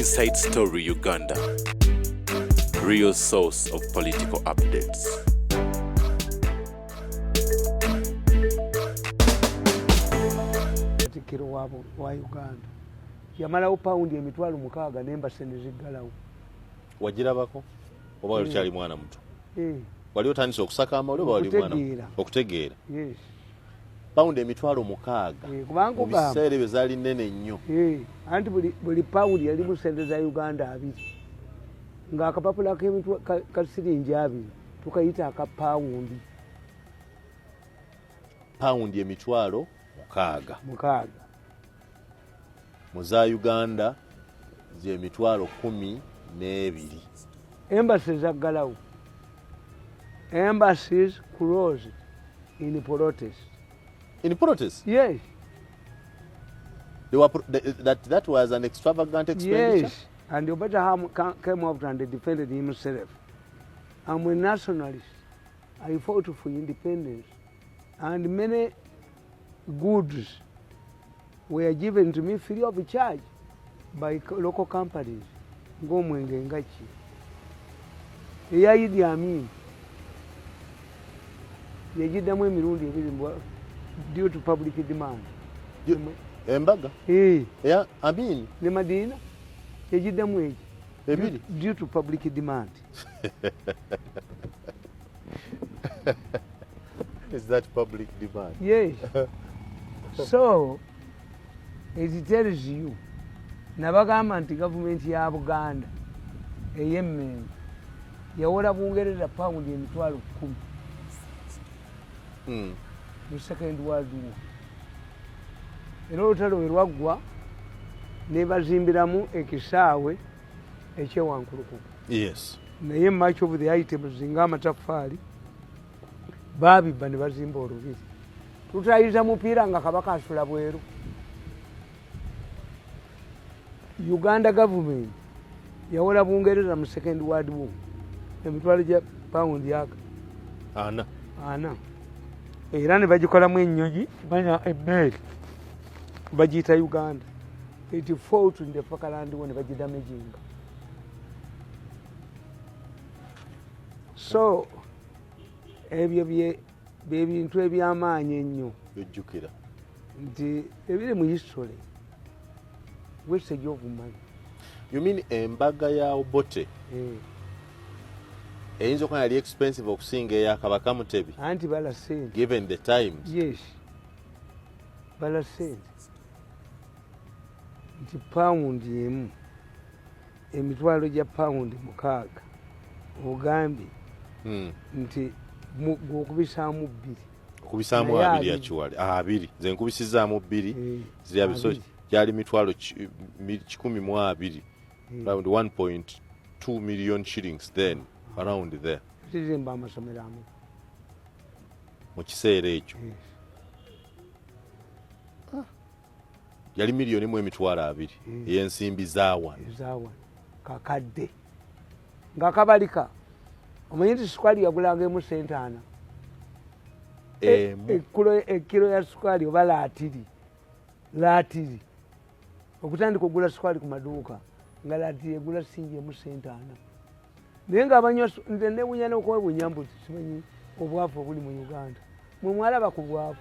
Inside Story Uganda, real source of political updates. Katikkiro wa Uganda yamalawo pawundi 600,000 n'embassy ne ziggalawo. Wagirabako oba wali okyali mwana muto? Wali otandise okusaka amawulire oba wali mwana muto? Okutegeera. Okutegeera. Yes. Pawundi 600,000. Kubanga Mu ogamba. biseera ebyo zaali nnene nnyo. Anti buli pawundi yalimu ssente za Uganda 2. Ng'akapapula ka siringi 2 tukayita aka pawundi. Pawundi 600,000. Mukaaga. Mu za Uganda ze 12,000. Embassy zaggalawo. Embassies closed in protest. In protest? Yes. They were that was an extravagant expenditure? Yes. And Obote came out and defended himself. I'm a nationalist. I fought for independence. And many goods were given to me free of charge by local companies. Ng'omwenge nga ki. Eya Idi Amin yagiddamu emirundi ebiri due to public demand. Embaga? Eya Amin? Ne Madina yagiddamu egi. Ebiri? Due to public demand. Is that public demand? Yes. So, it tells you, nabagamba nti gavumenti ya Buganda ey'Emmengo yawola Bungereza pawundi 10,000. Mu Second World War. Era olutalo bwe lwaggwa ne bazimbiramu ekisaawe ekyewankulukuku. Yes. Naye much of the items ng'amataffaali baabibba ne bazimba olubiri. Tutayiza mupiira nga Kabaka asula bweru. Uganda government yawola Bungereza mu Second World War emitwalo gya pawundi aga ana. Ana. Era ne bagikolamu ennyonyi, manya emmeeri bagiyita Uganda. It fought in the Falkland War ne bagidamaginga. So ebyo bye bintu eby'amaanyi ennyo. Byojjukira. Nti ebiri mu history, wastage of money. You mean embaga ya Obote? Eyinza okuba yali expensive okusinga eya Kabaka Mutebi? Anti bala ssente. Given the times. Yes. Bala ssente. Nti pawundi emu, emitwalo gya pawundi 6, ogambye nti gw'okubisaamu 2. Okubisaamu Naye abiri abiri. Actually. 2. Nze nkubisizaamu 2. Ziri abiri. So, Abiri. gyali mitwalo 120. Around 1.2 million shillings then, around there. Zizimba amasomero ameka? Mu kiseera ekyo. Yes. Yali miliyoni mu emitwalo abiri ey'ensimbi za wano. Eza wano. Kakadde. Nga kabalika. Omanyi nti sukaali yagulanga emu sente ana? Emu. Ekkiro ya sukaali oba laatiri. Laatiri. Okutandika okugula sukaali ku maduuka nga laatiri egula singi emu sente ana. Naye ng'abanywa nze neewuunya n'okwewuunya mbu simanyi obwavu obuli mu Uganda. Mwe mwalaba ku bwavu.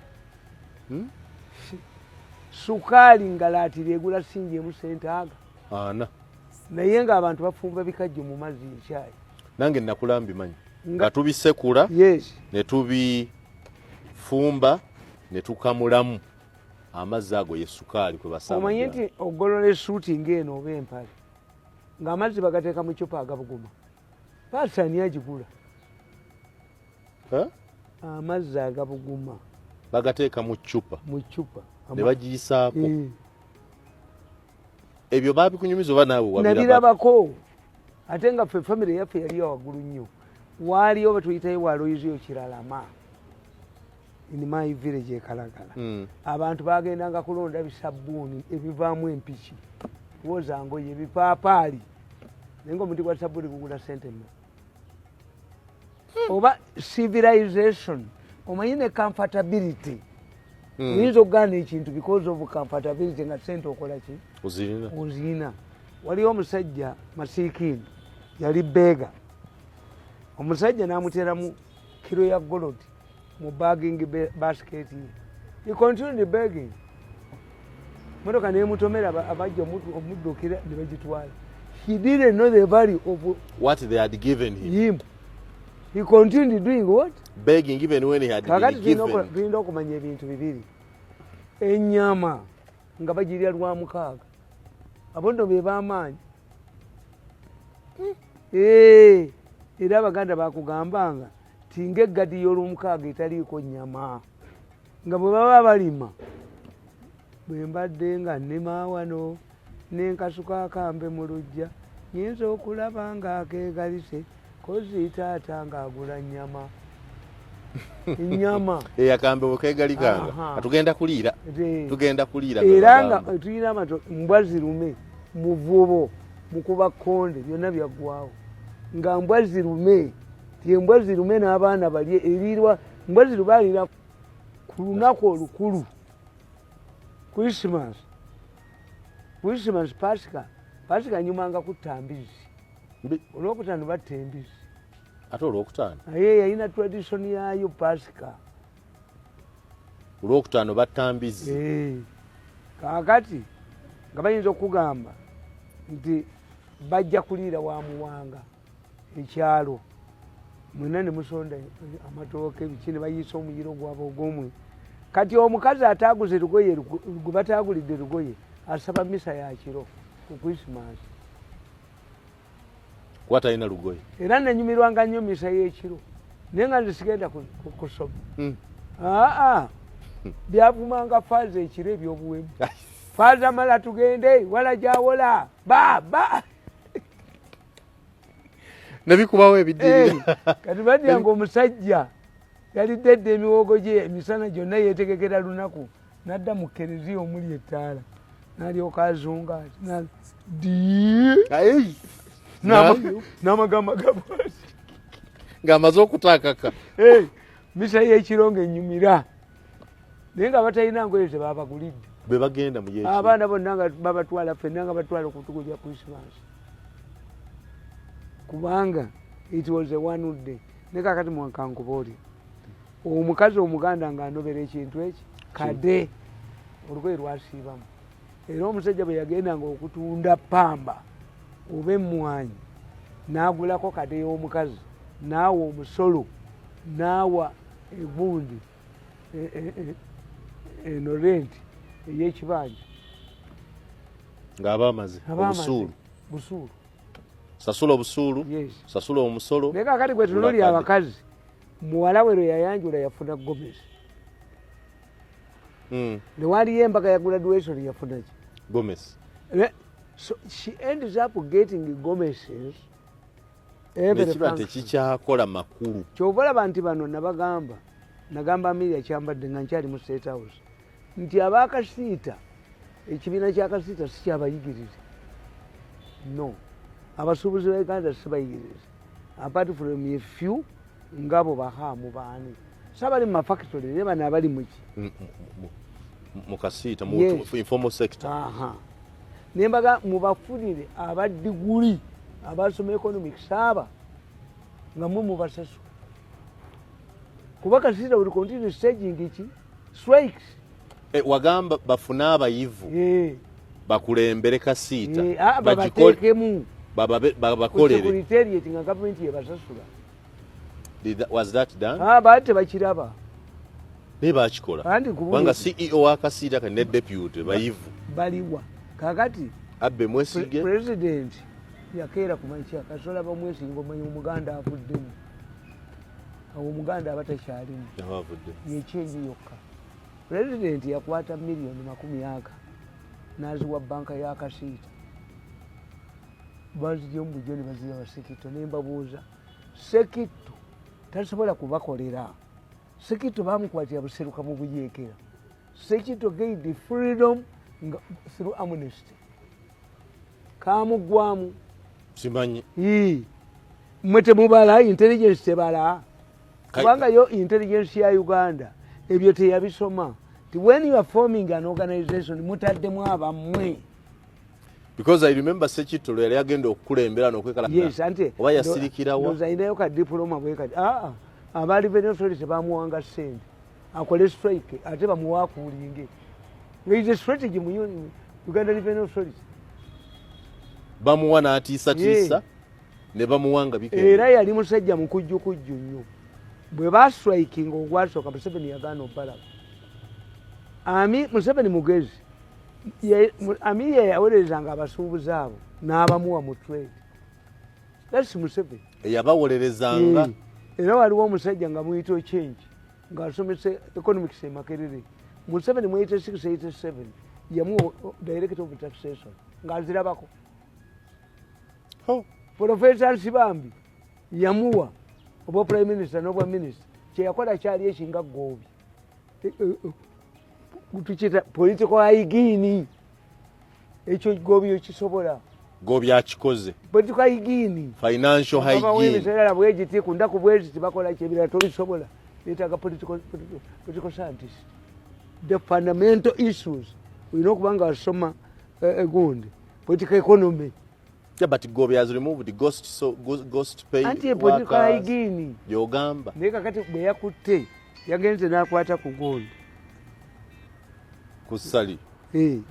Sukaali nga laatiri egula singi emu sente aga. Ana. Naye ng'abantu bafumba bikajjo mu mazzi ekyayi. Nange nakula mbimanyi. Nga tubisekula, Yes. ne tubifumba, ne tukamulamu amazzi ago ye sukaali kwe basaba. Omanyi nti ogolola essuuti ng'eno oba empale ng'amazzi bagateeka mu ccupa agabuguma. Paasi ani agigula? Ha? Amazzi agabuguma. Bagateeka mu ccupa. Mu ccupa. Ne bagiyisaako. Ebyo baabikunyumiza oba naawe wabiraba? Nabirabako. Ate nga ffe famire yaffe yali ya waggulu nnyo. Waaliyo batuyitayo wa Aloysiyo Kiralama. In my village e Kalagala. Abantu bagendanga kulonda bisabbuuni ebivaamu empiki. Woza ngoye ebipaapaali. Naye ng'omuti gwa sabbuuni gugula ssente mmeka? Oba civilization, omanyi ne comfortability. Oyinza okugaana ekintu because of comfortability nga ssente okola ki? Ozirina. Ozirina. Waliwo omusajja masiikini yali beggar, omusajja n'amuteeramu kiro ya gold mu begging basket ye. He continued begging, motoka nemutomera, abajja omuddukira ne bagitwala. He didn't know the value of what they had given him. Him, he continued doing what? Begging even when he had been Kakati given. Tulina okumanya ebintu bibiri. Enyama nga bagirya lwa mukaaga, abo nno be b'amaanyi. Era Abaganda bakugambanga ti ngaeggadi y'olwomukaaga etaliiko nnyama, nga bwe baba balima, bwe mbadde nga nnima wano nenkasuka akambe mu luggya, nyinza okulaba ng'akeegalise kozi taata ng'agula nnyama, ennyama. Eyakambe bwekegalikanga atugenda kuliira, tugenda kuliira. Era nga tulina amato, mbwa zirume, muvubo mukuba konde, byonna byaggwawo nga mbwa zirume, ti embwa zirume n'abaana balye erirwa. Mbwa zirume alira ku lunaku olukulu, Christmas, Christmas, Pasika. Pasika nyumanga kutta mbizi. Olwokutaano batta embizi. Ate olwokutaano? Naye yalina tradition yaayo, Pasika. Olwokutaano batta mbizi. Kaakati nga bayinza okugamba nti bajja kuliira wa Muwanga ekyalo mwena ne musonda amatooke, biki, ne bayiisa omuyiro gwabwe ogwomwe. Kati omukazi ataaguze lugoye, gwe bataagulidde lugoye, asaba misa ya kiro ku Christmas. Kuba talina lugoye. Era nanyumirwanga nnyo misa y'ekiro, naye nga nze sigenda kusoma. Aa, byavumanga faaza ekiro ebyobuwemu. Faaza mala tugende wala gyawola ba ba. Nebikubawo ebiddirira. Kati badyanga omusajja yalidde dda emiwogo gye, emisana gyonna yeetegekera lunaku, nadda mu kereziya omuli ettaala, n'alyoka azunga ati n'amagamba gabwati. Ng'amaze okutaakaka. Misa y'ekiro ng'ennyumira, naye nga batalina ngoye zebabagulidde. Bwe bagenda mu yekiro. Abaana bonna nga babatwala, ffenna nga batwala okutugulya Christmas, kubanga it was a one day. Ne kakati mwankankuba oli omukazi Omuganda ng'anobera ekintu eki kade olugoye lwasiibamu. Era omusajja bwe yagendanga okutunda pamba oba emmwanyi, n'agulako kade y'omukazi, n'awa omusolo, n'awa egundi eno renti ey'ekibanja. Ng'aba amaze. Aba amaze. Obusuulu. Busuulu. Sasula obusuulu. Yes. Sasula omusolo. Naye kakati gwe tunuulira Gula kade. Abakazi, muwala we lwe yayanjula yafuna gomesi. Newaliyo embaga ya graduation, yafuna ki? Gomesi. So she ends up getting gomeses every Nekiba function. Tekikyakola makulu. Kyova olaba nti bano nabagamba, nagamba Amelia Kyambadde nga nkyali mu State House nti abakasiita, ekibiina kyakasiita si kyabayigirize. No, abasuubuzi ba Uganda si bayigirize, apart from a few ngabo bahaamu baani sabali mu mafactory, naye bano abali muki? Mu kasiita mu Yes. informal sector. Aha, nembaga mubafunire abadiguli abasoma economics, aba nga mwe mubasasula, kuba kasiita will continue staging ki strikes. Wagamba bafune abayivu bakulembere kasiita. Ah, babateekemu babakolere. Secretariat nga gavumenti yebasasula. Was that done? Ah, baali tebakiraba. Naye bakikola. Anti kubuli- Kubanga CEO wa kasiita kati ne deputy bayivu. Baliwa kakati? Abbe Mwesige. President yakeera ku makya, kasola bamwesinga, omanyi Omuganda avuddemu awo, Omuganda aba takyalimu. Avudde. Yekyenji yokka. Pulezidenti yakwata miliyoni 20 n'aziwa banka ya kasiita, bazigya mu bujjo ne baziwa basekitto. Ne mbabuuza, Sekitto tasobola kubakolera? Sekitto bamukwatira buseruka mu buyeekera. Sekitto gained freedom nga through amnesty kamugwamu. Simanyi. Ii. Mmwe temubala intelligence, tebala, kubanga yo intelligence ya Uganda ebyo teyabisoma, ti when you are forming an organization mutaddemu abammwe. Because I remember Sekitolo yali agenda okukulembera n'okwekala. Yes, anti oba yasirikirawa. Ndowooza alinayo ka diploma bwe kati. Aa, aba Revenue Authority bamuwanga ssente akole strike, ate bamuwakuulinge. Nga is a strategy mu Uganda Revenue Authority. Bamuwa n'atiisatiisa ne bamuwanga bikende. Era yali musajja mukujjukujju nnyo. Bwe bastrikinga ogwasooka, Museveni yagaana obalaba. Ami Museveni mugezi. Ami ye yawolerezanga abasuubuzi abo n'abamuwa mu trade. That's Museveni. Eyabawolerezanga. Era waliwo omusajja nga muyita Ochengi ng'asomesa economics e Makerere. Museveni mu 86, 87 yamuwa director of taxation ng'azirabako. Oh. Professor Nsibambi yamuwa obwa prime minister n'obwa minister. Kyeyakola kyali ekinga Goobi. Tukiyita political hygiene. Ekyo Goobi okisobola. Goobi akikoze. Political hygiene. Financial hygiene. Emisala bwegiti ku ndaku bweziti bakola ki ebirala tobisobola. Beetaaga political scientist. The fundamental issues. Olina okuba nga wasoma gundi political economy. Yeah, but Goobi has removed the ghost, so, ghost pay Anti political workers. hygiene. Gy'ogamba. Naye kakati bwe yakutte yagenze n'akwata ku gundi. Ku Ssali.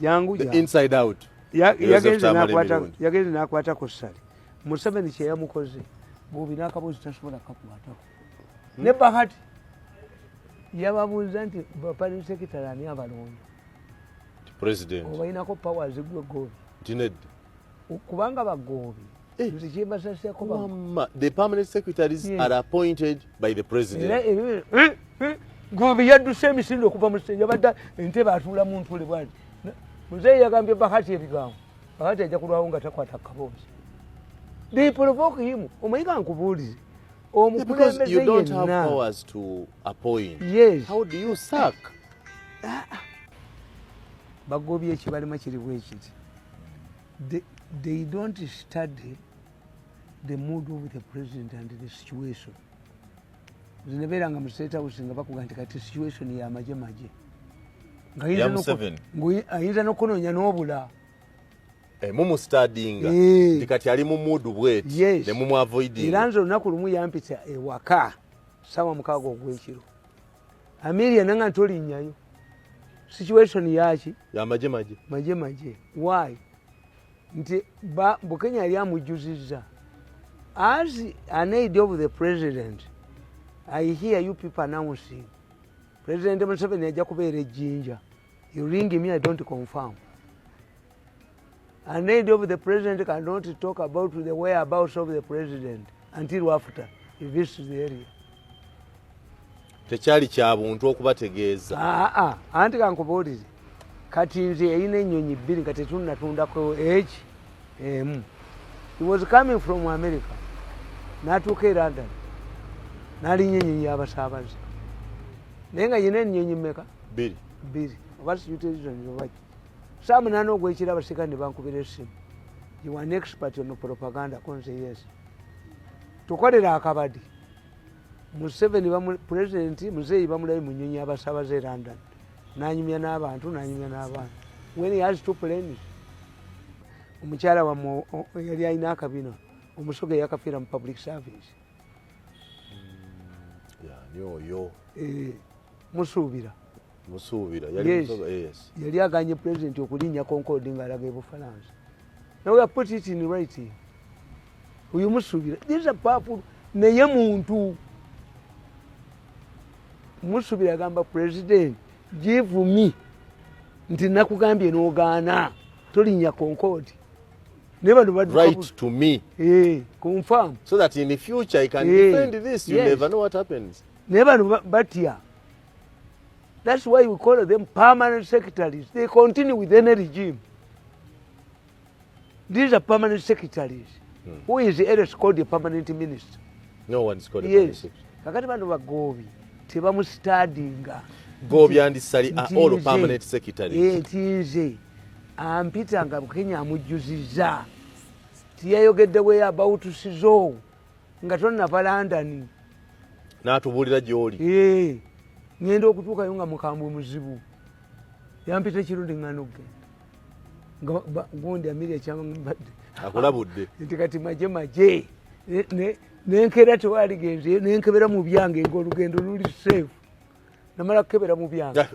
Jangu The jangu. inside out. Joseph Tamale Mirundi. Yagenze n'akwata ku Ssali. Museveni kye yamukoze, Goobi n'akaboozi tasobola kakwatako. Ne Bahati yababuuza nti permanent secretary ani abalonda? President. Obalinako powers gwe Goobi. Nti nedda. Kubanga bagoobi. Nze kyembasasirako Wamma, the permanent secretaries are appointed by the president. Era Goobi yadduse emisinde okuva mu stage, yabadde entebe atuulamu ntule bw'ati. Muzeeyi yagambye Bahati ebigambo. Bahati ajja kulwawo nga takwata kaboozi. They provoke him. Omanyi ka nkubuulire. Yeah, because Omukulembeze you don't have yenna. powers to appoint. Yes. How do you sack? Bagobye ekibalema kiri bwe kiti. They don't study the mood of the president and the situation. Nze nebeeranga mu State House nga bakuga nti kati situation ya maje maje. Nga Ya Museveni. ayinza n'okunoonya n'obula. Mumustadinga. Nti kati ali mu mood bweti. Ne mumuavoidinga. Era nze olunaku lumu yampita ewaka ssaawa 6 ogw'ekiro. Amelia nanga ntolinnyayo. Situation yaki? Ya maje maje. Maje maje. Why? Nti Bukenya yali amujjuzizza. As an aide of the president, I hear you people announcing. President Museveni ajja kubeera e Jinja. You ring me, I don't confirm. An aide of the president cannot talk about the whereabouts of the president until after he visits the area. Tekyali kya buntu okubategeeza. Anti kankubuulire. Kati nze yalina ennyonyi bbiri nga tetunnatundako eki emu. He was coming from America. N'atuuka e London. N'alinnya ennyonyi y'abasaabaze. Naye nga yina ennyonyi mmeka? Bbiri. Bbiri. Oba situation oba ki. Ssaawa 8 ogw'ekiro abasirikale ne bankubira essimu. You are an expert on propaganda, konze yes. Tukolera akabadi. Museveni president Muzeeyi bamulabe mu nnyonyi y'abasaabaze e London. N'anyumya n'abantu, n'anyumya n'abaana. When he has two planes. Omukyala wammwe yali alina akabina, omusoga eyakafiira mu public service. Yani oyo? Musuubira. Musuubira, yali Yes. musoga, yes. Yali aganye president okulinnya Concorde ng'alaga e Bufalansa. Now we have put it in writing. Oyo Musuubira, this is a powerful, naye muntu. Musuubira agamba president, give me nti nakugambye n'ogaana, tolinnya Concorde. Naye bano badduka Write to me. Confirm. So that in the future I can defend this. You never know what happens. Naye bano batya. That's why we call them permanent secretaries. They continue with any regime. These are permanent secretaries. Who is else called a permanent minister? No one is called a Yes. permanent secretary. Kakati bano bagoobi tebamustudyinga. Goobi and Ssali are Nti all nze, permanent secretaries. Nti nze ampita nga Bukenya amujjuzizza. Tiyayogedde way about Sizo nga tonnava London. N'atubuulira gy'oli. Ngenda okutuukayo nga mukambwe muzibu. Yampita ekirundi ŋŋaana okugenda. Nga gundi Amiri ekyambadde akulabudde nti kati maje maje nenkera tewaligenze, nenkebera mu byange ngaolugendo luli safe. Namala kukebera mu byange.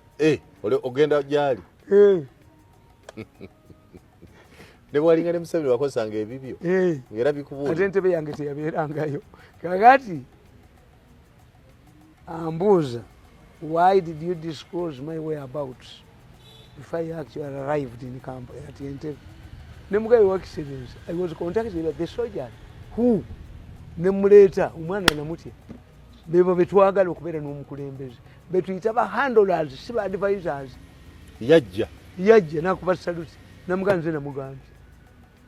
Ogenda gyali ne bwalinga ne Museveni wakozesanga ebibyo ngera bikubuulira, ate entebe yange teyabeerangayo. Kakati ambuuza, "Why did you disclose my whereabouts before I actually arrived in camp at Entebbe?" Nemugabe, "Your Excellency, I was contacted by the soldiers who," nemuleeta omwana namutya. Bebo betwagala okubeera n'omukulembeze, betuyita ba handlers, si ba advisors. Yajja. Yajja nakuba salute. Namugamba, nze namugambye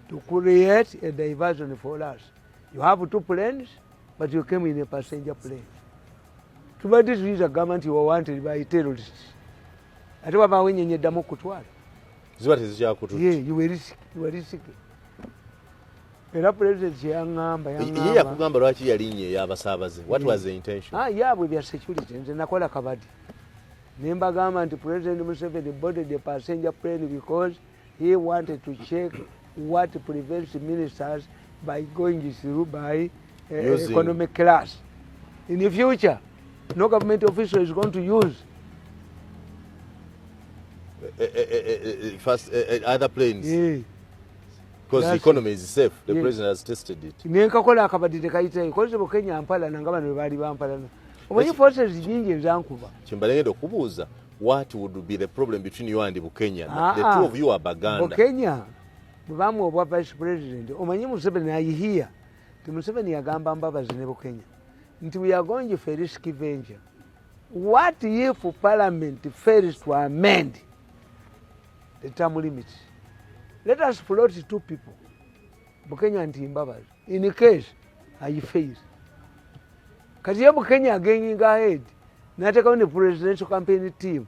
to create a diversion for us. You have two planes, but you came in a passenger plane. Tubadde tuyinza kugamba nti wawanted by terrorists, ate wabaawo ennyonyi eddamu okutwala. Ziba tezikyakututte. You were risky. Era President kyeyaŋŋamba, ye yakugamba lwaki yalinnya ey'abasaabaze? What was the intention? Ah, yaabwe bya security. Nze nakola kabadi ne mbagamba nti President Museveni boarded the passenger plane because he wanted to check what prevents ministers by going through by economic class. In the future, no government official is going to use first other planes because the economy is safe. The president has tested it. Nenkakola akabadi tekayitayo kozi Bukenya mpalana nga bano bwe baali bampalana. Omanyi forces nyingi ezankuba. Kyembalengedde okubuuza, what would be the problem between you and Bukenya? The two of you are Baganda. Bukenya bwe bamuwa obwa vice president, omanyi Museveni ayihiya ti Museveni yagamba Mbabazi ne Bukenya nti we are going for a risky venture. What if Parliament fails to amend the term limits? Let us float two people, Bukenya nti Mbabazi, in case I fail. Kati ye Bukenya going ahead natekawo ne presidential campaign team.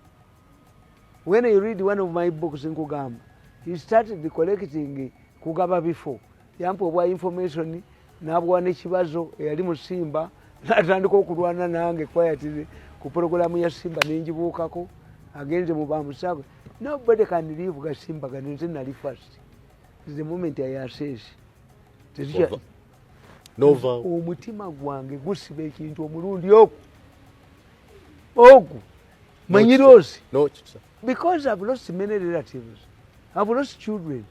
When you read one of my books, nkugamba he started collecting, kugaba bifo. Yampa obwa information nabwa nekibazo eyali musimba, natandika okulwana nange quietly ku programu ya Simba, nenjibuukako agenze mu bamusago. Nobody can leave Gasimba gano. Nze nali first. The moment I assess, Nova. Omutima gwange gusiba ekintu omulundi ogwo ogwo manyirosi. No. Because I've lost many relatives. I've lost children.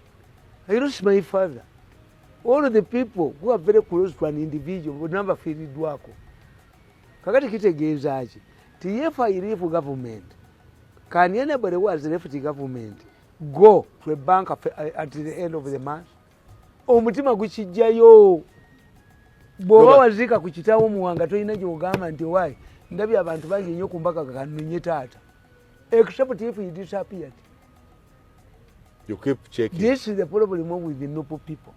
I lost my father. All of the people who are very close to an individual bonna bafiiriddwako. Kakati kitegeeza ki? Ti if I leave government, can anybody who has left the government go to a bank at the end of the month? Omutima gukijjayo. Bw'oba waziika ku kitaawo Muwanga, tolina gy'ogamba nti owaayi ndabye abantu bangi nnyo ku mbaga, kanonye taata, except if he disappeared. You keep checking. This is the problem with the noble people,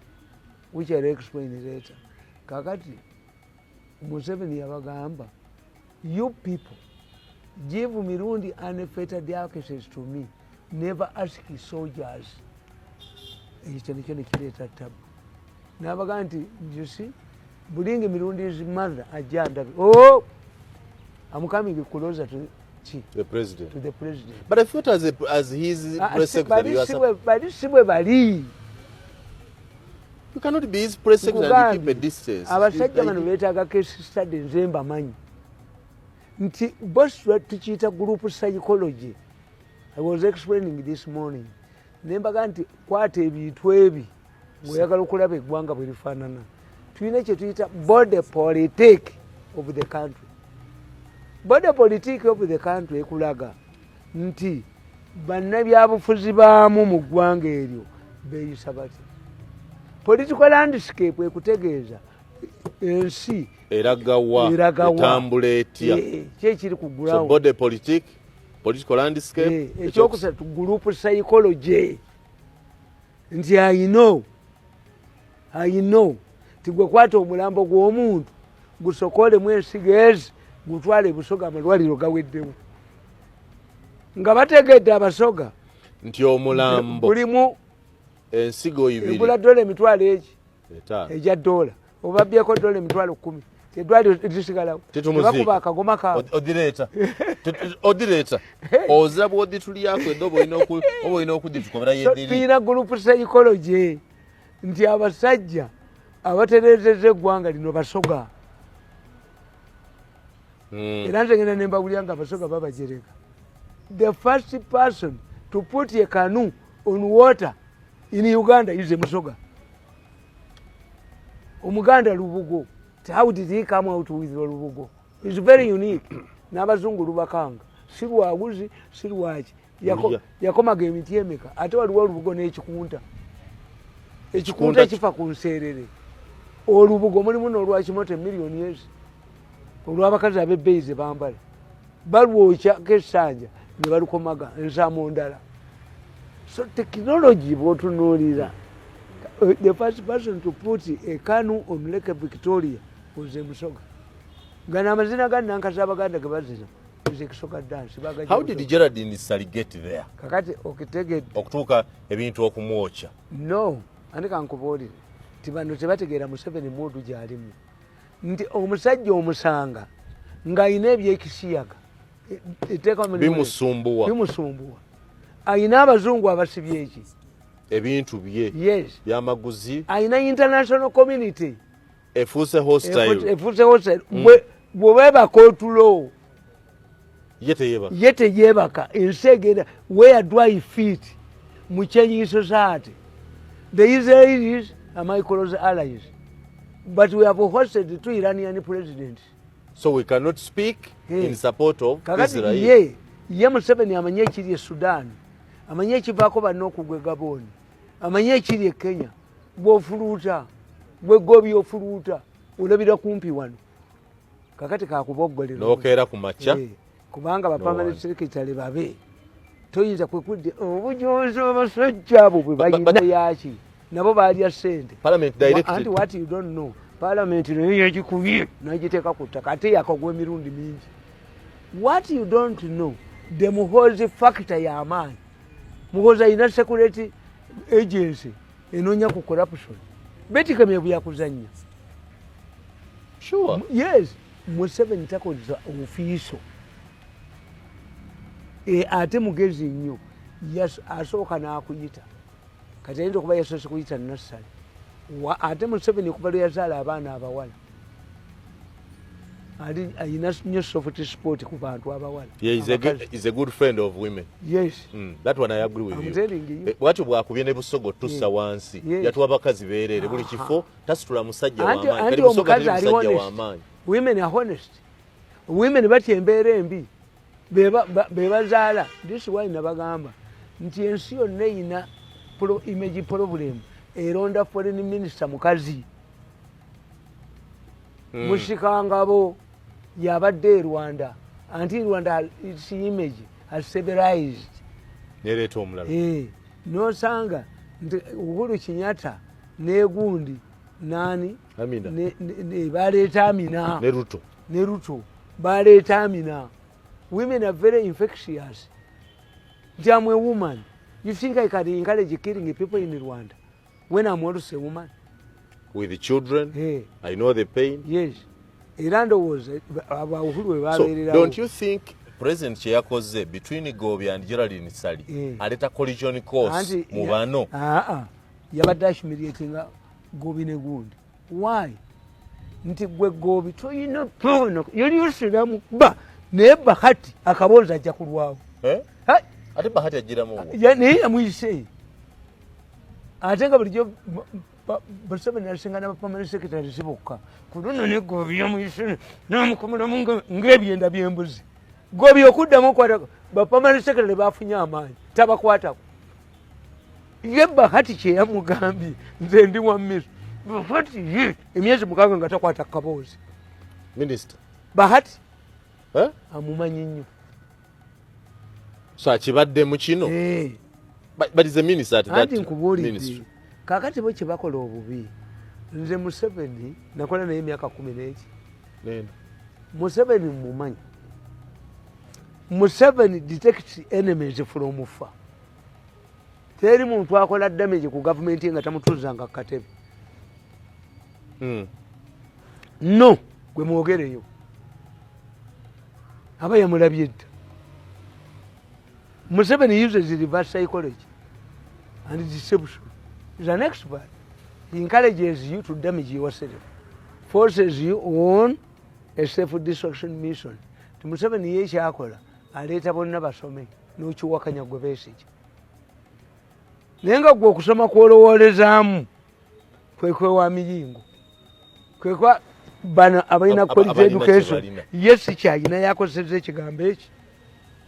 which I'll explain later. Kakati Museveni yabagamba, "You people give Mirundi unfettered access to me. Never ask soldiers." Ekyo nikyo nekireeta tabu. Nabaga nti, "You see, bring Mirundi's mother ajja ndabe." Oh, I'm coming closer to ki? The president. To the president. But I thought as his Ah, press secretary, you are bali si bwe bali. You cannot be his press secretary and you keep a distance. Abasajja bano beetaaga case study. Nze mbamanyi nti bos tukiyita group psychology. I was explaining this morning nembaga nti kwata ebintu ebi ng'oyagala okulaba eggwanga bwe lifaanana. Tulina kye tuyita body politic of the country. Body politic of the country ekulaga nti bannabyabufuzi baamu mu ggwanga eryo beeyisa batya. Political landscape ekutegeeza ensi eragawa, eragawa. Etambula etya? Ki ekiri ku So ground? Body politic, political landscape. Ekyokusatu, group psychology, nti I know ti gwe kwata omulambo gw'omuntu gusokolemu ensigo ezi, gutwale ebusoga, amalwaliro gaweddewo nga bategedde Abasoga nti omulambo gulimu ensigo ibiri egula dola 5,000 eki 5. Egya dola, obabyeko dola 10,000. Eddwaliro lisigalawo. Tebakuba akagoma kaabwe. Odireeta. Odireeta. Oza bw'oditulyako eddobo oba olina okuditukobera yeddiri. Tulina group psychology nti abasajja abatereezezza eggwanga lino Basoga. Era nze ngenda ne mbawulira nga Abasoga babajerega. The first person to put a canoe on water in Uganda is a Musoga. Omuganda Lubugo. How did he come out with Lubugo? It's very unique. N'abazungu lubakanga. Si lwaguzi, si lwaki. Yakomaga emiti emeka. Ate waliwo olubugo n'ekikunta. Ekikunta kifa ku nseerere. Olubugo mulimu n'olwakimoto emiliyoni ezi. Olw'abakazi ab'ebbeeyi ze bambala. Balwokya k'essanja ne balukomaga ensaamu ndala. So technology bw'otunuulira, the first person to put a canoe on Lake Victoria was a Musoga. Gano amazina ga Nankasa Abaganda ge bazina is a Kisoga dance. How did Geraldine Ssali get there? Kakati okitegedde. Okutuuka ebintu okumwokya. No, ate kankubuulire nti bano tebategeera Museveni moodu gy'alimu. Nti omusajja omusanga ng'alina ebyekisiyaga bimusumbuwa. Bimusumbuwa. Ayina abazungu abasibye eki? Ebintu bye. Yes. Byamaguzi. Ayina international community. Efuuse hostile. Efuuse hostile. Bw'obeebaka otulo. Ye teyeebaka. Ye teyeebaka. Ensi egenda, where do I fit mu changing society? The Israelis are my close allies. But we have hosted two Iranian presidents. So we cannot speak in support of Israel. Ye, ye Museveni amanye ekiri e Sudan. Amanye ekivaako banna okugwa e Gabon. Amanye ekiri e Kenya. Bw'ofuluuta, bw'eggoobi ofuluuta, olabira kumpi wano. Kakati kakuboggolera. N'okeera ku makya. Kubanga ba permanent secretary babe. Toyinza kwekudde obujonzi abasajja abo bwe balina yaki. Nabo baalya ssente. Parliament directed. Anti what you don't know, parliament nayo yagikubye n'agiteeka ku ttaka ate yakagwa emirundi mingi. What you don't know, the Muhoozi factor y'amaanyi. Muhoozi alina security agency enoonya ku corruption. Beti Kamya bwe yakuzannya. Sure. Yes, Museveni takozesa ofiiso. Ate mugezi nnyo. Asooka n'akuyita. Kati ayinza okuba yasoose kuyita Nassali. Ate Museveni okuva lwe yazaala abaana abawala. Ali ayina nnyo soft spot ku bantu abawala. Yeah, he's a good friend of women. Yes. That one I agree with I'm you. telling you. Bwatyo bwakubye ne Busoga tussa wansi. Yatuwa abakazi beereere buli kifo tasitula musajja w'amaanyi. Kati Busoga teri musajja w'amaanyi. Women are honest. Women batya embeera embi. Be bazaala. This why nabagamba nti ensi yonna eyina image problem eronda foreign minister mukazi. Mushikangabo yabadde e Rwanda. Anti Rwanda its image has stabilized. Nereeta omulala. Nosanga nti Uhuru Kenyatta n'egundi nani? Amina. Ne baleeta Amina. Ne Ruto. Ne Ruto. Baleeta Amina. Women are very infectious. Nti I'm a woman. You think I can encourage killing people in Rwanda when I'm also a woman? With the children, hey. I know the pain. Yes. Era ndowooza aba Uhuru we babeererawo. So, don't you think President kye yakoze between Gobi and Geraldine Ssali aleeta collision course mu bano? Yabadde ahumiliatinga Gobi ne gundi. Why? Nti gwe Gobi toyina pono yali osiramu ba naye Bahati akaboozi ajja kulwawo. Ate Bahati agiramu naye yamuyise ate nga bulijjo Museveni asinga n'abapermanent secretary si bokka. Ku luno ne Gobi yamuyise n'amukomolamu ng'ebyenda by'embuzi. Gobi okuddamu okwata bapermanent secretary bafunye amaanyi tabakwatako. Ye Bahati kye yamugambye nze ndi wa miso. Bahati ye emyezi 6 nga takwata kaboozi. Minister Bahati amumanyi nnyo. So akibadde mu kino? But is a minister at that ministry. Kakati bo kye bakola obubi. Nze Museveni nakola naye emyaka 11. Neno. Museveni mumanyi. Museveni detects enemies from far. Teri muntu akola damage ku gavumenti nga tamutuzanga katebe. No. Gwe mwogereyo aba yamulabye dda. Museveni uses reverse psychology and deception. He's an expert. He encourages you to damage yourself, forces you on a self-destruction mission. Ti Museveni ye kyakola, aleeta bonna basome n'okiwakanya gwe Besigye, naye nga gwe okusoma kwolowoolezaamu kwe kwewa miyingo, kwekwa bano abalina quality abalina kye education. Balina. Ye si kyayina, yakozesezza ekigambo eki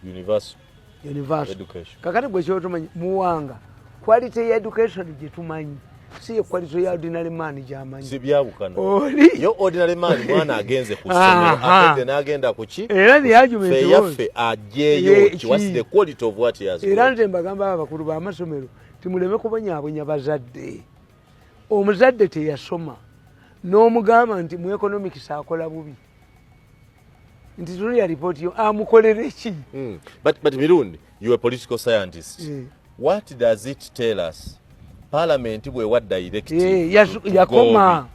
Universal universal education. Kakati gwe kyotomanyi, Muwanga, quality ya education gye tumanyi si ye quality ya ordinary man gyamanyi. Si byawukana. Oli Yo ordinary man, mwana agenze ku ssomero, akedde n'agenda ku ki? Era the argument Ffe was- yaffe aggyeyo ki? What's ki? the quality of what he has Era got? nze mbagamba abakulu b'amasomero, timuleme kubonyaabonya bazadde. Omuzadde teyasoma n'omugamba nti mu economics akola bubi, nti tulya ripooti yo, amukolere ki? But Mirundi, you are a political scientist. What does it tell us? Parliament bwewa directive to Yakoma.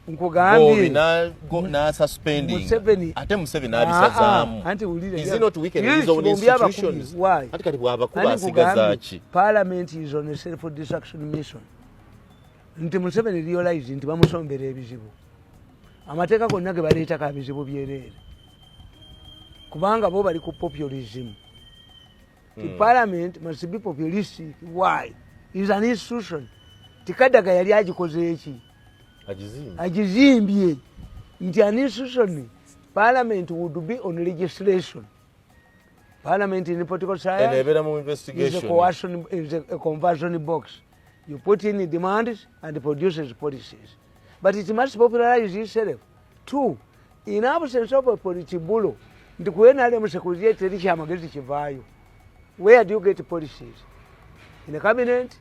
Gobi Nkugambye na suspending. Museveni- Ate Museveni n'abisazaamu. Ah, ah, anti wulira. Is it not weaken Yes, his own Kibombi abakubi. institutions? Why? Ate kati bw'abakuba Anti asigaza nkugambye, ki? Parliament is on a self destruction mission. Nti Museveni realize nti bamusombera ebizibu, amateeka gonna ge baleetako abizibu byereere, kubanga bo bali ku populism. The parliament must be populistic. Why? Is an institution. Tikadaga yali agikoze eki? Agizimbye. Agizimbye nti an institution, parliament would be on legislation. Parliament in political Eno science ebeera mu is a investigation. coercion, is a conversion box. You put in demands and produces policies, but it must popularize itself. Two, in absence of a politburo, nti ku NRM security teri kyamagezi kivaayo. Where do you get policies? In a cabinet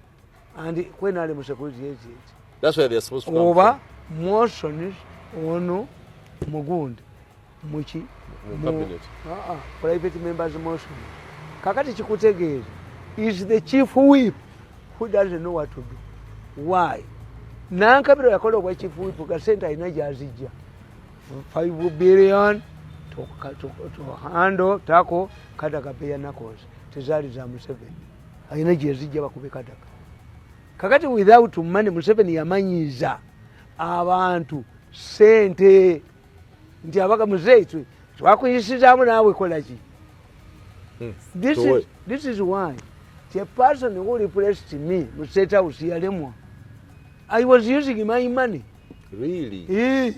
and ku NRM security agent. That's where they are supposed to come Oba from. Motions ono mugundi muki? Mu cabinet. Ah, ah, private members motion. Kakati kikutegeeza is the chief whip who doesn't know what to do. Why? Nankabiro yakola obwa chief whip ga sente alina gyazijja, 5 billion to handle tako Kadaga beya knuckles, tezaali za Museveni, alina gyezijja bakube Kadaga. Kakati without money, Museveni yamanyiza abantu sente nti abaga muzeeyi twakuyisizaamu naawe kolaki. This is why the person who replaced me mu State House yalemwa. I was using my money. Really? Eh,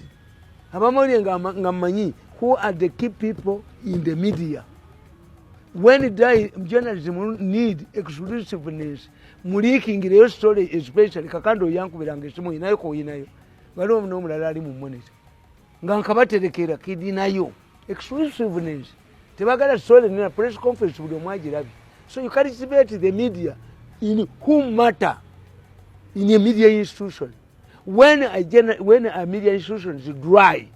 abamawulire nga mmanyi who are the key people in the media. When die, journalism need exclusiveness, mulikingireyo story, especially Kakando yankubiranga esimu, inayo koyinayo, waliwo n'omulala ali mu Monitor nga nkabaterekera kidinayo exclusiveness. Tebagala story nina press conference buli omu agirabye. So you cultivate the media in who matter in a media institution. When a media institution is dry,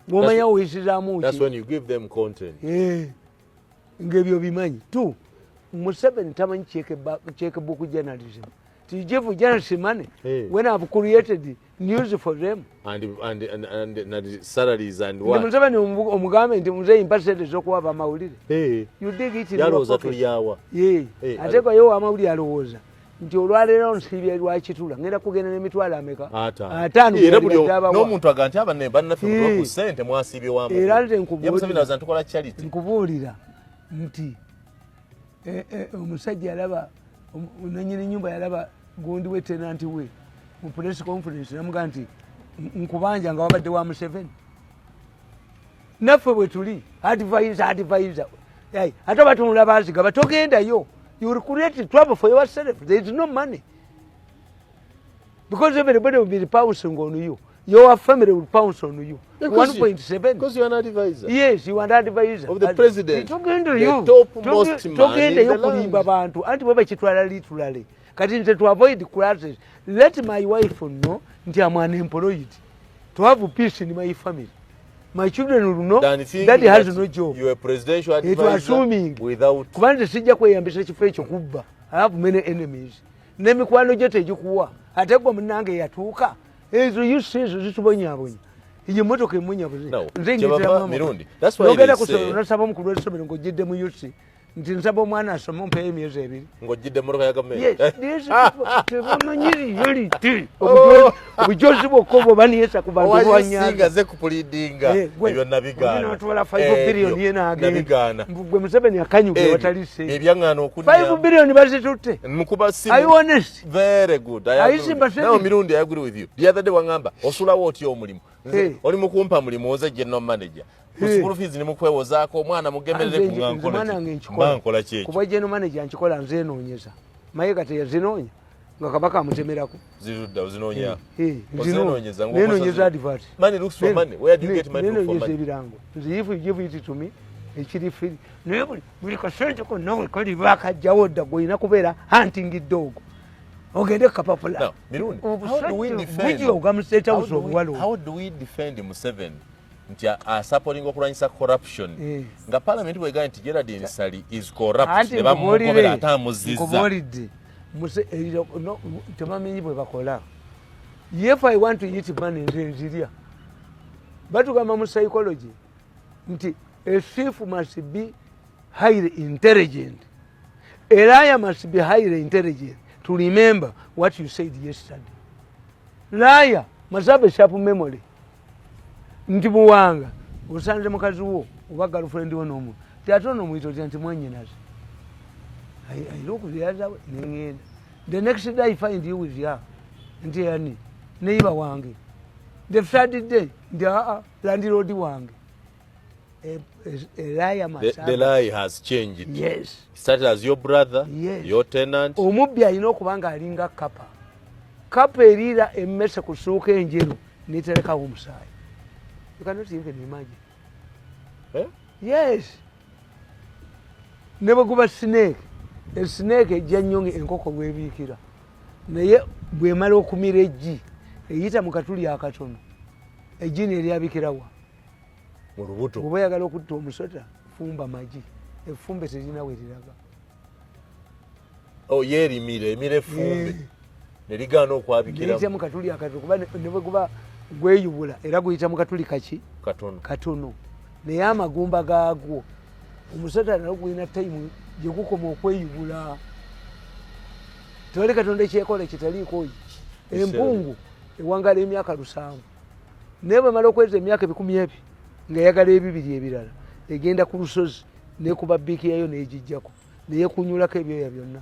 ng'omanya oyisizaamu That's ki. when you give them content. Eh, ng'ebyo bimanyi. Two, Museveni tamanyi checkbook journalism. To give journalists money when I've created news for them. And salaries and Nti what? Museveni omugambe nti muzeeyi mpa sente z'okuwa abamawulire, Hey. you dig it in your Yalowooza pocket. tulyawa. Ye. Eh, Ate gwe owamawulire alowooza nti olwaleero nsiibye lwakitula, ngenda kugenda n'emitwalo ameka? Ataano. Ataano. Era buli Yalibadde abawa. n'omuntu aga nti abanne bannaffe mutuwe ku ssente mwasiibye wa mukulu. Era nze Ye nkubuulira. Museveni alowooza ntukola charity. Nkubuulira nti omusajja yalaba nanyini nyumba, yalaba gundi we, tenant we, mu press conference namugaa nti nkubanja nga wabadde wa Museveni. Naffe bwe tuli advisor, advisor. Ate batunula bazigaba, togendayo, you will create trouble for yourself. There is no money because everybody will be pouncing on you. Your family will pounce on you. 1.7. Because you're an advisor. Yes, you are an advisor Of the president. Togendeyo. The topmost man in Togendeyo the land. kulimba bantu, anti bwe bakitwala literally. Kati nze to avoid crisis, let my wife know nti am unemployed, to have peace in my family. My children will know Than thinking that he has that no job. you are a presidential It advisor assuming. without Kuba nze sijja kweyambisa kifo ekyo kubba. I have many enemies, n'emikwano gyo tegikuwa. Ate gwe munange yatuuka ezo yusi ezo zitubonyabonya. Iyo emotoka emunya buzi. No, Nze kyebava ngitiramu Mirundi. That's why Nogenda they ku say- ssomero nosaba omukulu w'essomero ng'ojjidde mu UC nti nsaba omwana asome ompeyo emyezi 2. Ng'ojjidde emmotoka ya gavumenti. Yes, these people tebamanyi reality. Obujozi bwokka obwo baniyesa ku bantu Owa bwanyaga. UC nga ze kupulidinga. Eh, gwe, Ebyo nabigaana. ogenda n'otwala 5 billion ye n'agenda. Nabigaana. Mbu gwe Museveni akanyuga Ebyo, watali ssente. ebyaŋŋaana okunnyamu. 5 billion bazitutte. Mukuba simu. Are you honest? Very good. I Are you agree with you. sympathetic? Now, Mirundi, I agree with you. The other day wangamba, osulawo otya omulimu? Nze, Eh. oli mukumpa mulimu nze general manager. Ku Eh. school fees ne mukwewozaako, omwana mugemerere Nze ku nga nze nkola mwana ki? wange nkikola. Mba nkola ki ekyo? Kuba general manager nkikola nze enoonyeza. Mayiga teyazinoonya nga kabaka amutemerako. Zirudda, ozinoonya. Eh, Ozinoonyeza ng'okozesa nenoonyeza zino. advert. Money looks for money. Where do you get money for Nenoonyeza money? ebirango. Nze if you give it to me, ekiri free. Naye buli kasente konna we kali bakajjawo dda gw'olina kubeera hunting dog. Ogende ku kapapula. Now, Mirundi, how do we Obusajja defend- bujooga mu State How House do we- obuwala obwo. How do we defend Museveni nti asupporting okulwanyisa corruption Eh. nga parliament bwegamba nti Geraldine Ssali is corrupt Anti ne bamugobera ate amuzizza. nkubuulidde. Tebamenyi bwe bakola. If I want to eat money, nze nzirya. Batugamba mu psychology nti a thief must be highly intelligent. A liar must be highly intelligent to remember what you said yesterday. Liar must have a sharp memory. Nti Muwanga osanze mukazi wo oba girlfriend wo n'omu ti ate ono omuyita otya nti mwannyinaze. I look the other way, ne ŋŋenda. The next day I find you with her. Nti ani? Neighbor wange. The third day, nti aa, landlord wange. A liar must The have lie has changed. Yes. Started as your brother, Yes. your tenant. Omubbi alina okuba nga alinga kapa. Kapa eriira emmese ku ssuuka enjeru n'eterekawo omusaayi. You cannot even imagine. Eh? Yes. Ne bwe guba snake, snake ejja nnyo enkoko bw'ebiikira. Naye bw'emala okumira eggi, eyita mu katuli akatono. Eggi neryabikirawa. Mu lubuto. Bw'oba oyagala okutta omusota, fumba magi. Effumbe terina we liraga. Oh, yeerimira, emira effumbe. Eh. Ne ligaana okwabikiramu. Liyita mu katuli akatono kuba ne bwe guba gweyubula era guyita mu katuli kaki? Katono. Katono. Naye amagumba gaagwo omusota nalwo gulina tayimu gye gukoma okweyubula. Tewali Katonda ekyekola kitaliiko ki. Empungu ewangala emyaka 7. Naye bwemala okweza emyaka 200 ng'eyagala ebibiri ebirala, egenda ku lusozi n'ekuba biiki yayo n'egijjako, neyekunyulako ebyoya byonna.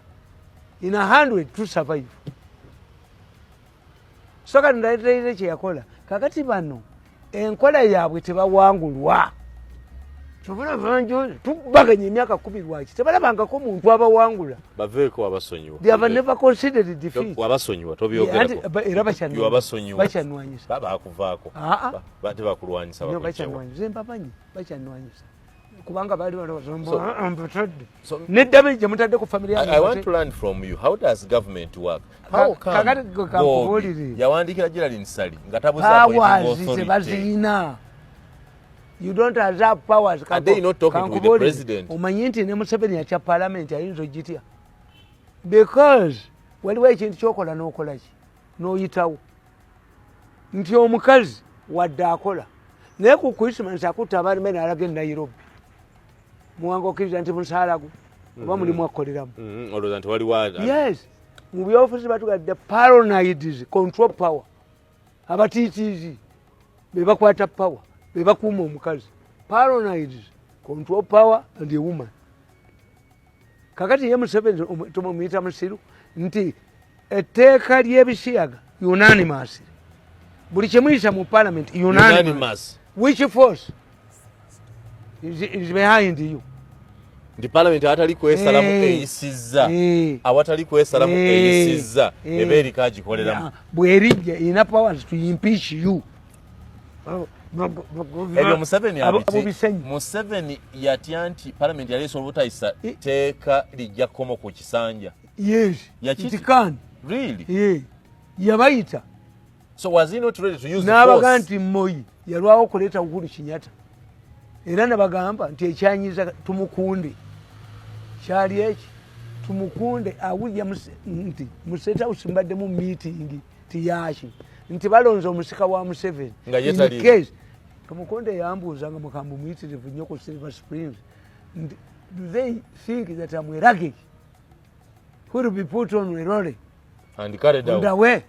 In 100 to survive. So Katonda yaleetera kye yakola. Kaakati bano enkola yaabwe tebawangulwa. Tubaganya emyaka 10 lwaki? Tebalabangako muntu abawangula. Baveeko abasonyiwa. They have never considered defeat. Wabasonyiwa, tobyogerako. Era Wabasonyiwa. bakyanwanyisa. Bakuvaako. Aa. Tebakulwanyisa, No, bakujjawa. bakyanwanyisa. Nze mbamanyi, bakyanwanyisa. Kubanga baali balowooza mbatadde. So- Ne damage gye mutadde ku family yange. I want to learn from you. How does government work? How come Kakati gwe kankubuulire. Bobi yawandiikira Geraldine Ssali nga tabuza Powers appointing authority? tebazirina. You don't have powers. Are they not talking to the Kankubuulire. president? Omanyi nti ne Museveni atya parliament ayinza ogitya. Because waliwo ekintu ky'okola n'okola ki? N'oyitawo. Nti omukazi wadde akola. Naye ku Christmas akutta abalime n'alaga e Nairobi. Muwanga okkiriza nti musaala gwe oba mulimu akoleramu. Olowooza nti waliwo Yes. Mu byobufuzi batugadde paranoids control power. Abatiitiizi be bakwata power, be bakuuma omukazi. Paranoids control power and a woman. Kakati ye Museveni tumumuyita musiru nti etteeka ly'ebisiyaga unanimous. Buli kye muyisa mu parliament unanimous. Unanimous. Which force is behind you? Nti parliament awatali kwesalamu Eh. eyisizza. Eh. Awatali kwesalamu Eh. eyisizza. Eh. Eba eriko agikoleramu. Yeah. Bw'erijja erina powers to impeach you. Ebyo Museveni Abo bisenyi. Museveni yatya nti parliament yali esobola obutayisa tteeka lijja kkomo ku kisanja. Yes. Yakiti? It can. Really? Yeah. Yabayita. So was he not ready to use the N'abaga force? nti Moi yalwawo okuleeta Uhuru Kenyatta. Era nabagamba nti ekyanyiza tumukunde. Kyali eki? Tumukunde awulya nti mu State House mbaddemu meeting tiyaki. Nti balonze omusika wa Museveni. Nga ye In taliimu. case, Tumukunde yambuuza nga mukambu muyitirivu nnyo ku Silver Springs. Nti, do they think that I'm a luggage who will be put on a lorry And carried out. underway?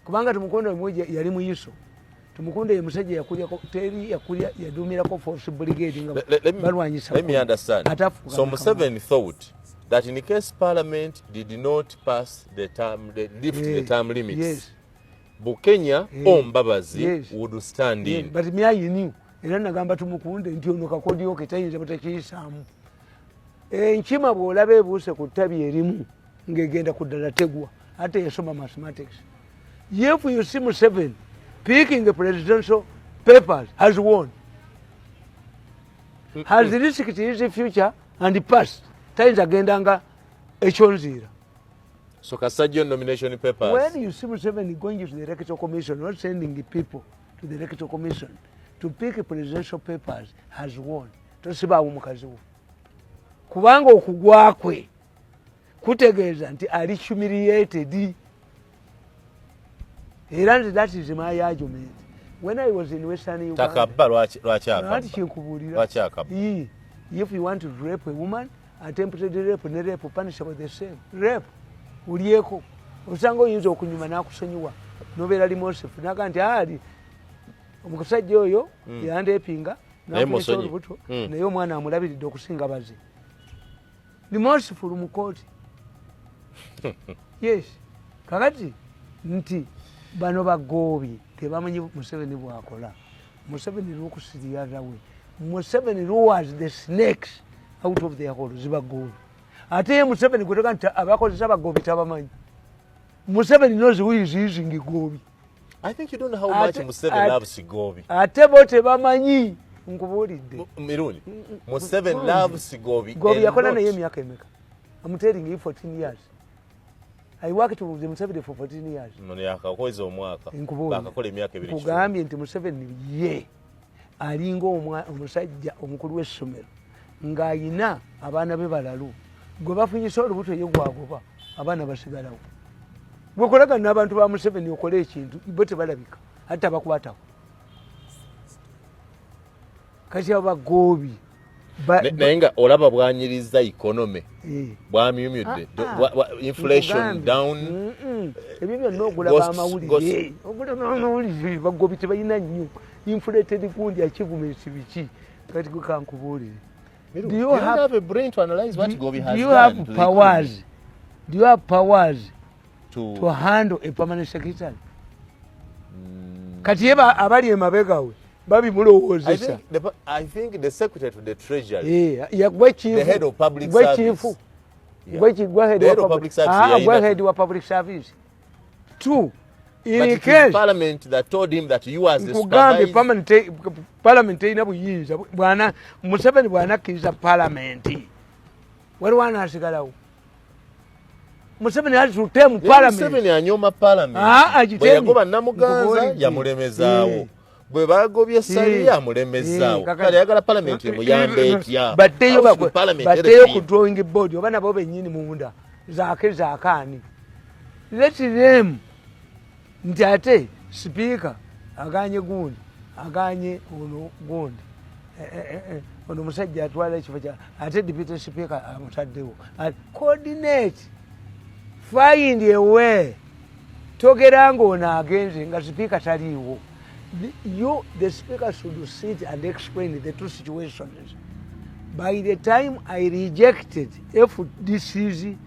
Kubanga Tumukunde mmoja yali muyiso. Tumukunde ye musajja yakulyako, teri yakulya, yaduumirako Force Brigade nga balwanyisa Let me Kony. understand. Ate afuuka So mukama. Museveni thought that in case Parliament did not pass the term, the, lift the term limits, Bukenya or Mbabazi would stand in. But me, I knew. Era nagamba Tumukunde nti ono kakodyo ke tayinza butakiyisaamu. Enkima bw'olaba ebuuse ku ttabi erimu ng'egenda ku ddala tegwa, ate yasoma mathematics. If you see Museveni picking the presidential papers, has won, has risked his future and past, tayinza genda nga ekyonziira. So Kasajja nomination papers. When you see Museveni going to the Electoral Commission, not sending people to the Electoral Commission to pick presidential papers, has won. Tosibaawo mukazi wo. Kubanga okugwa kwe kutegeeza nti ali humiliated. Era nti that is my argument. When I was in Western Uganda, Takabba lwaki anti akabba? kinkubuulira. Lwaki akabba? Ii, if you want to rape a woman, attempted rape ne rape punishable the same. Rape ulyeko osanga oyinza okunyuma n'akusonyiwa nobeera limosefu naga nti ali omusajja oyo yandepinga Naye nafunisa musonyi. olubuto Mm. naye omwana amulabiridde okusinga baze limoseful mu kooti. Yes, kakati nti bano bagoobi tebamanyi Museveni bwakola. Museveni looks the other way. Museveni lures the snakes out of their hole. Zibagoobi. Ate ye Museveni gwetega nti abakozesa bagoobi tabamanyi. Museveni knows who is using goobi. I think you don't know how much Museveni loves Gobi. Ate bo tebamanyi, nkubuulidde. Mirundi, Museveni loves Gobi. Gobi a yakola lot. naye emyaka emeka? I'm telling you, 14 years I worked with Museveni for 14 years. Ono yakakweza omwaka. Nkubuulira. Bakakola emyaka ebiri. Nkugambye nti Museveni ye alinga omusajja omukulu w'essomero ng'ayina abaana be balalu gwe bafunyisa olubuto, ye gwagoba, abaana basigalawo. Bwekolagana n'abantu ba Museveni okole ekintu, bo tebalabika ate abakwatako. Kati abo bagoobi Naye nga olaba bwanyiriza economy, bwamyumyudde, Ah, ah. inflation Nkugambye. down. Ebyo byonna ogulaba amawulire, ogulaba amawulire. Bagobi tebalina nnyo inflated gundi achievements biki. Kati gwe kankubuulire. Miru, Do you you don't have a brain to analyze what Gobi has Do you done have to the powers? Do you have powers economy? to handle a permanent secretary? Kati ye abali emabega we I babimulowoozesa. think I think the secretary to the treasury, Gwe chief, the head of public gwe service. chief. Yeah. Gwe head The head wa of public service, gwe yalina- head wa public service. Two, in But it is case parliament that told him that you as the nkugambye supervisor. Parliament terina buyinza bwana Museveni bwanakkiriza parliament, waliwo anaasigalawo. Museveni has to tell Naye parliament. Museveni anyooma parliament. Ah, agitemi. Bwe yagoba Namuganza Nkubuulidde. yamulemezaawo. Bwe bagobye Sali amulemezaawo. Kale ayagala parliament emuyambe etya? Baddeyo How should parliament baddeyo help ku him? drawing board oba nabo bennyini munda zaake zaakaani. Let them nti ate sipiika aganye gundi, aganye ono gundi, ono omusajja atwala ekifo kya ate deputy speaker amutaddewo. Coordinate, find a way. Togera ng'ono agenze nga sipiika taliiwo. The speaker should sit and explain the two situations. By the time I rejected FDC's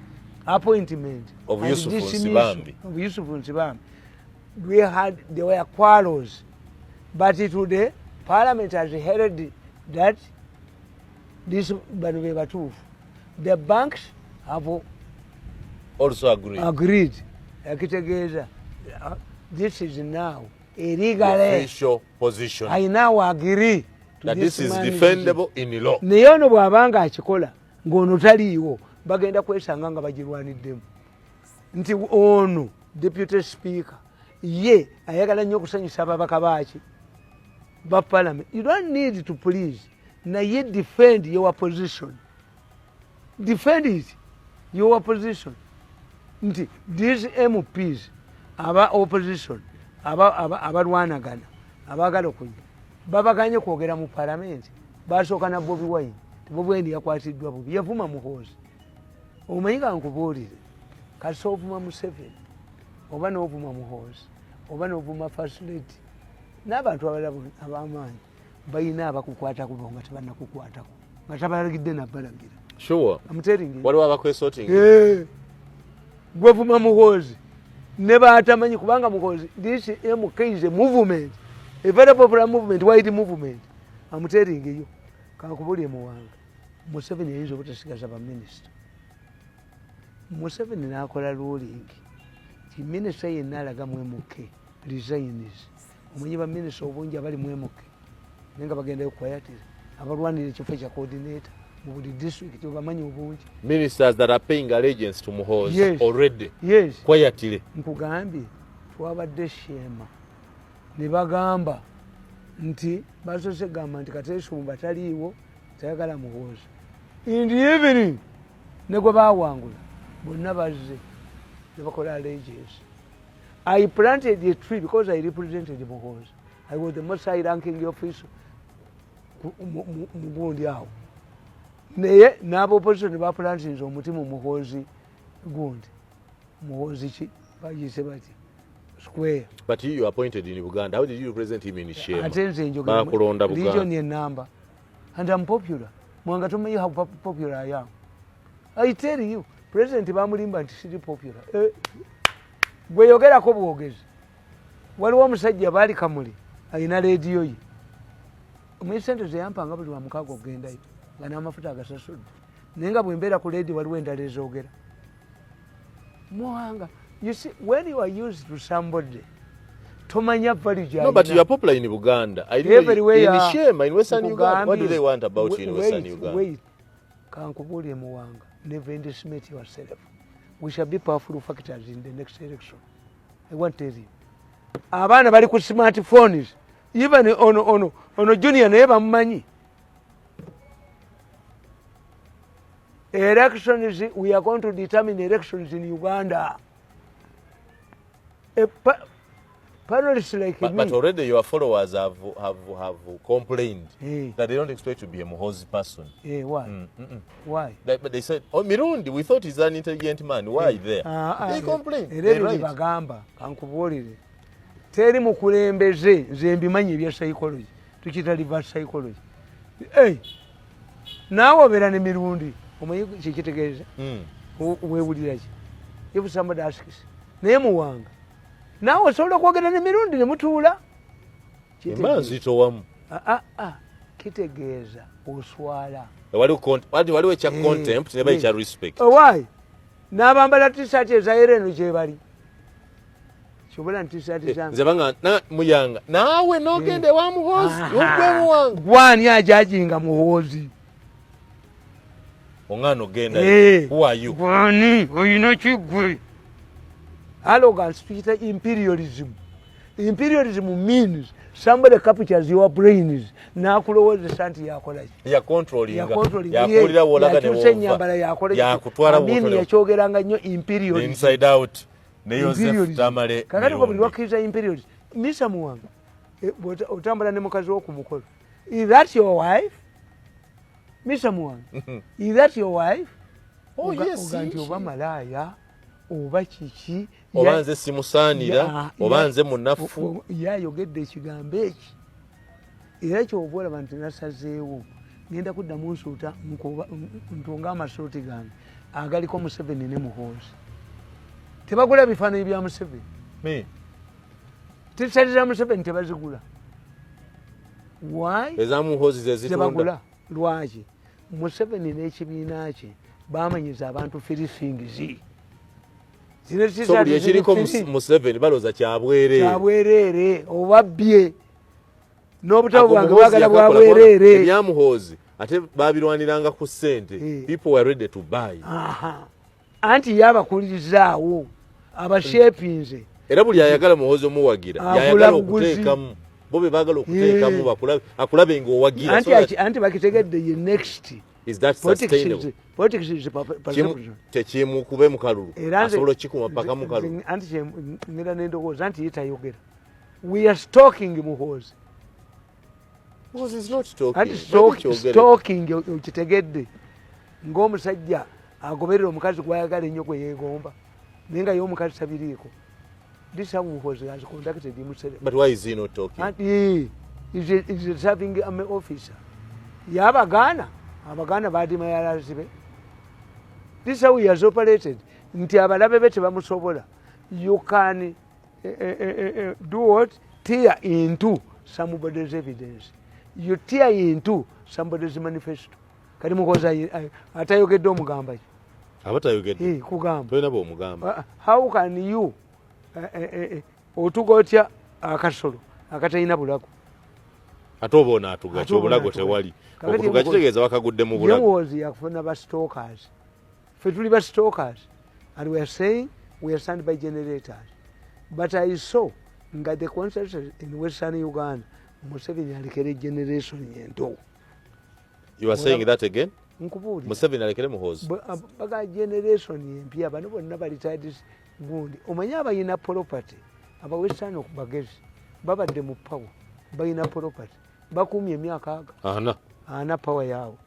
appointment Of and Yusuf dismissal Nsibambi. of Yusuf Nsibambi, there were quarrels. But today, Parliament has held that this bano be batuufu. The banks have Also agreed. agreed. Ekitegeeza, this is now a legal Official position. I now agree to That this is man. defendable in law. Naye ono bw'abanga akikola ng'ono taliiwo, bagenda kwesanga nga bagirwaniddemu nti ono deputy speaker ye ayagala nnyo okusanyusa ababaka baaki ba parliament. You don't need to please, naye defend your position, defend it, your position, nti these MPs aba opposition Abalwanagana abaagala okujja babaganye kwogera mu palamenti. Basooka na Bobi Wine. Bobi Wine yakwatiddwa bubi, yavuma Muhoozi. Omanyi nga nkubuulire, kasi ovuma Museveni oba n'ovuma Muhoozi oba n'ovuma First Lady n'abantu abalala ab'amaanyi, balina abakukwatako bo nga tebannakukwatako, nga tabalagidde nabalagira. Sure. I'm telling you. Waliwo abakwesorting. Eh, gwevuma Muhoozi ne batamanyi, kubanga Muhoozi, this MK is a movement, a very popular movement, wide movement. I'm telling you. Kankubulye Muwanga, Museveni yayinza obutasigaza baminisita. Museveni n'akola ruling ti minisita yenna alaga mu MK resigns. Omanyi baminisita obungi abali mu MK naye nga bagendayo kwayatira abalwanira ekifo kya coordinator mu buli district, obamanyi obungi. Ministers that are paying allegiance to Muhoozi Yes. already Yes. quietly. Nkugambye, twabadde Sheema ne bagamba nti basoose gamba nti Kateesumba taliiwo, tayagala Muhoozi. In the evening ne gwe bawangula bonna bazze ne bakola allegiance. I planted a tree because I represented Muhoozi. I was the most high ranking officer mu gundi awo, naye n'abaopposition baplantinze omuti mu Muhoozi gundi. Muhoozi ki bagiyise bati square. But you appointed in Uganda. How did you represent him in Sheema? Ate nze njogera Bakulonda Buganda. Region enamba, and I'm popular. Mwanga, tomanyi how popular I am. I tell you, president bamulimba nti siri popular. Eh, gwe yogerako bwogezi. Waliwo omusajja baali Kamuli, alina leediyo ye. Omanyi sente zeyampanga buli wa mukaaga okugendayo nga n'amafuta agasasudde, naye nga bwe mbeera ku leediyo waliwo endala ezoogera. Muwanga, you see, when you are used to somebody, tomanya value. No, but you are popular in Uganda. I know Everywhere. in Sheema, in Western Uganda. What do they want about you in Western Wait, Uganda? wait. Kankubuulire Muwanga, never underestimate yourself. We shall be powerful factors in the next election. I want to tell you, abaana bali ku smartphones. Even ono junior naye bamumanyi. Elections, we are going to determine elections in Uganda. Panelists like But, me. but already your followers have complained Eh. that they don't expect to be a Muhoozi person. Eh, why? Why? But they said, "Oh, Mirundi, we thought he's an intelligent man. Why there?" Ah, ah, They complain. Era They ebyo write. bagamba, kankubuulire, teri mukulembeze. Nze mbimanyi ebya psychology, tukiyita reverse psychology. Hey, naawe obeera ne Mirundi, omanyi kyekitegeeza? Weewulira ki if somebody asks? Naye Muwanga, naawe osobola okwogera ne Mirundi ne mutuula. Emba nzitowamu. Ah, ah, ah, kitegeeza oswala. Waliwo ekya Eh, contempt neba eh. ekya respect. Owaayi n'abambala T-shirt eza ereno gyebali kyobola nti T-shirt zange. Nze banga Muyanga naawe n'ogenda ewa Muhoozi, ogwe Muwanga. Gwani ajajinga Muhoozi? Oŋŋaana ogenda. Eh. Who are you? Gwani oyina kiggwe? Arrogance tukiyita imperialism. Imperialism means somebody captures your brains n'akulowoozesa nti yakolaki. Yacontrollinga. Yacontrollinga. Yakuwulira wolaga ne Yakyusa ennyambala, wova. yakola. Yakutwala Amin bw'otole. yakyogeranga nnyo, imperialism. Inside out ne Joseph Imperialism. Tamale Kakati gwe buli Mirundi. wakkiriza imperialism, misa Muwanga, eh, otambula ne mukazi wo ku mukolo, "Is that your wife?" Misa Muwanga, "Is that your wife?" Oh, yes, Oga nti oba malaaya oba kiki. Oba nze simusaanira, oba nze munafu. Ye ayogedde ekigambo eki, era kyova olaba nti nasazeewo ngenda kuddamu nsuuta ntunga amasuuti gange agaliko Museveni ne Muhoozi. Tebagula bifaananyi bya Museveni. Me. T-shirt za Museveni tebazigula. Why? Eza Muhoozi ze zitunda. Tebagula. Lwaki? Museveni n'ekibiina kye bamanyiza abantu free things. Zino So buli ekiriko Museveni balowooza kyabwereere. Kyabwereere oba bbye n'obutabo Ako bwange Muhoozi bwagala yakakola bwabwereere. Ebya Muhoozi ate babirwaniranga ku ssente. Eh. People were ready to buy. Aha. Anti yabakulirizaawo abashepinze. Era buli ayagala Muhoozi omuwagira Agula yayagala buguzi. okuteekamu bo be baagala okuteekamu Eh. akulabe ng'owagira. Anti So that- anti bakitegedde ye next. Is that Politics sustainable? Politics is perception. Tekimukube mu kalulu Era asobola okukikuma paka mu kalulu. Anti ngira nendowooza nti ye tayogera. We are stalking Muhoozi. Muhoozi is not talking. Ati stalking okitegedde ng'omusajja agoberera omukazi gw'ayagala ennyo gwe yeegomba, naye nga ye omukazi tabiriiko. This how Muhoozi has conducted himself. But why is he not talking? And he is a serving army officer. Ye Abagaana, Abagaana baadimayalazi be. This how he has operated. Nti abalabe be tebamusobola. You can do what? Tear into somebody's evidence. You tear into somebody's manifesto. Kati Muhoozi atayogedde omugamba ki? Aba tayogedde. Kugamba. Tolina bw'omugamba. How can you otuga otya akasolo akatalina bulago? Ate oba onaatuga ki? Obulago tewali. Okutuga kitegeeza bakagudde mu bulago. Muhoozi yakufuna ba stalkers. Ffe tuli ba stalkers. And we are saying we are stand by generators. But I saw nga the consensus in Western Uganda, Museveni alekere generation ento. You are saying that again? Nkubuulira. Museveni alekere Muhoozi. Baga generation empya bano bonna bali retired gundi. Omanyi abalina property aba Western okubagezi babadde mu power, balina property bakuumye emyaka aga ana power yaabwe.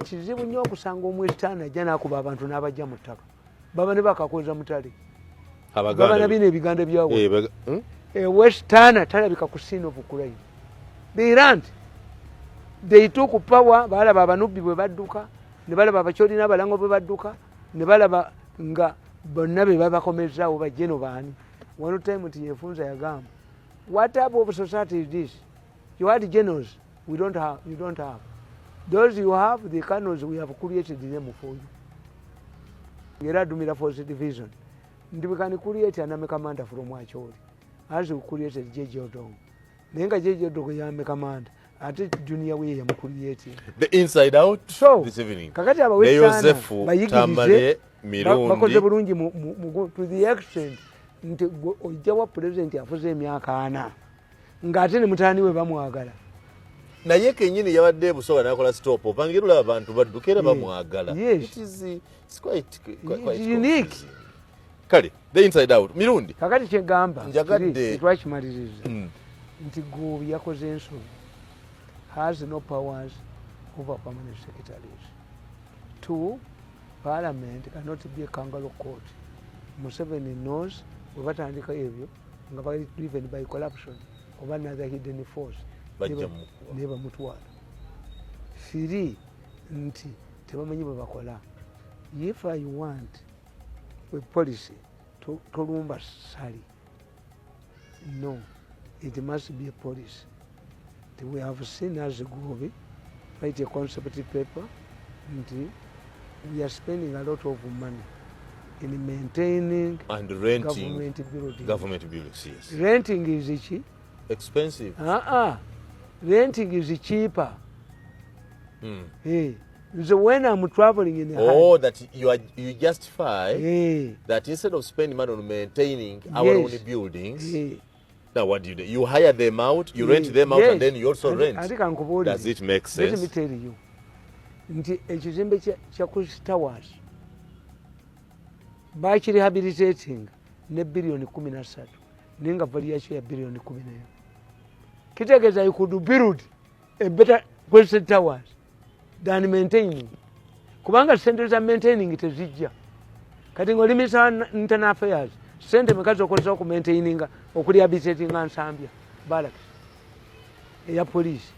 Kizibu nnyo okusanga omwesitaani ajja n'akuba abantu n'abajja mu ttaka. Baba ne bakakoza mutale. Baba na bino ebiganda byabwe. Western talabika ku scene of crime. They learned. They took power, balaba abanubbi bwe badduka, ne balaba abakyoli n'abalango bwe badduka, ne balaba nga bonna be babakomezaawo bajjeno baani. One time nti yefunza yagamba, what type of society is this? You had generals, we don't have, you don't have. Those you have, the colonels, we have created them for you. Era adumira force division. Nti we can create an army commander from Acholi, as we created J.J. Odongo. Naye nga J.J. Odongo ye army commander, ate junior we yamucreating. The inside out so, this evening. Kakati aba Western bayigirize bakoze bulungi to the extent nti ojja wa president afuze emyaka ana ng'ate ne mutaani we bamwagala. Naye kennyini yabadde Busoga n'akola stop opangira olaba abantu badduka era bamwagala. Yes. It is it's quite unique. Kale the inside out Mirundi. Kakati kyegamba njagadde twakimaliriza nti Goobi yakoze ensobi. Has no powers over permanent secretaries. 2, Parliament cannot be a kangaroo court. Museveni knows bwe batandika ebyo nga bali driven by corruption oba another hidden force ne bamutwala. 3, nti tebamanyi bwe bakola. If I want a policy tolumba sali. No, it must be a policy. We have seen as Goobi write a concept paper and we are spending a lot of money in maintaining and renting government buildings. Government buildings, yes. Renting is cheap. Expensive. Renting is cheaper. Hey. So when I'm traveling in the that you justify that instead of spending money on maintaining our own buildings, now what do you do? You hire them out, you rent them out, and then you also rent. Does it make sense? Let me tell you. Nti ekizimbe kya Chris Towers bakirehabilitating ne billion 13 naye nga value yakyo ya billion 11. Kitegeeza you could build a better Chris Towers than maintaining. Kubanga sente za maintaining tezijja. Kati ng'olimisa internal affairs, sente meka z'okozesa okumaintaininga, okurehabilitatinga Nsambya barracks eya police.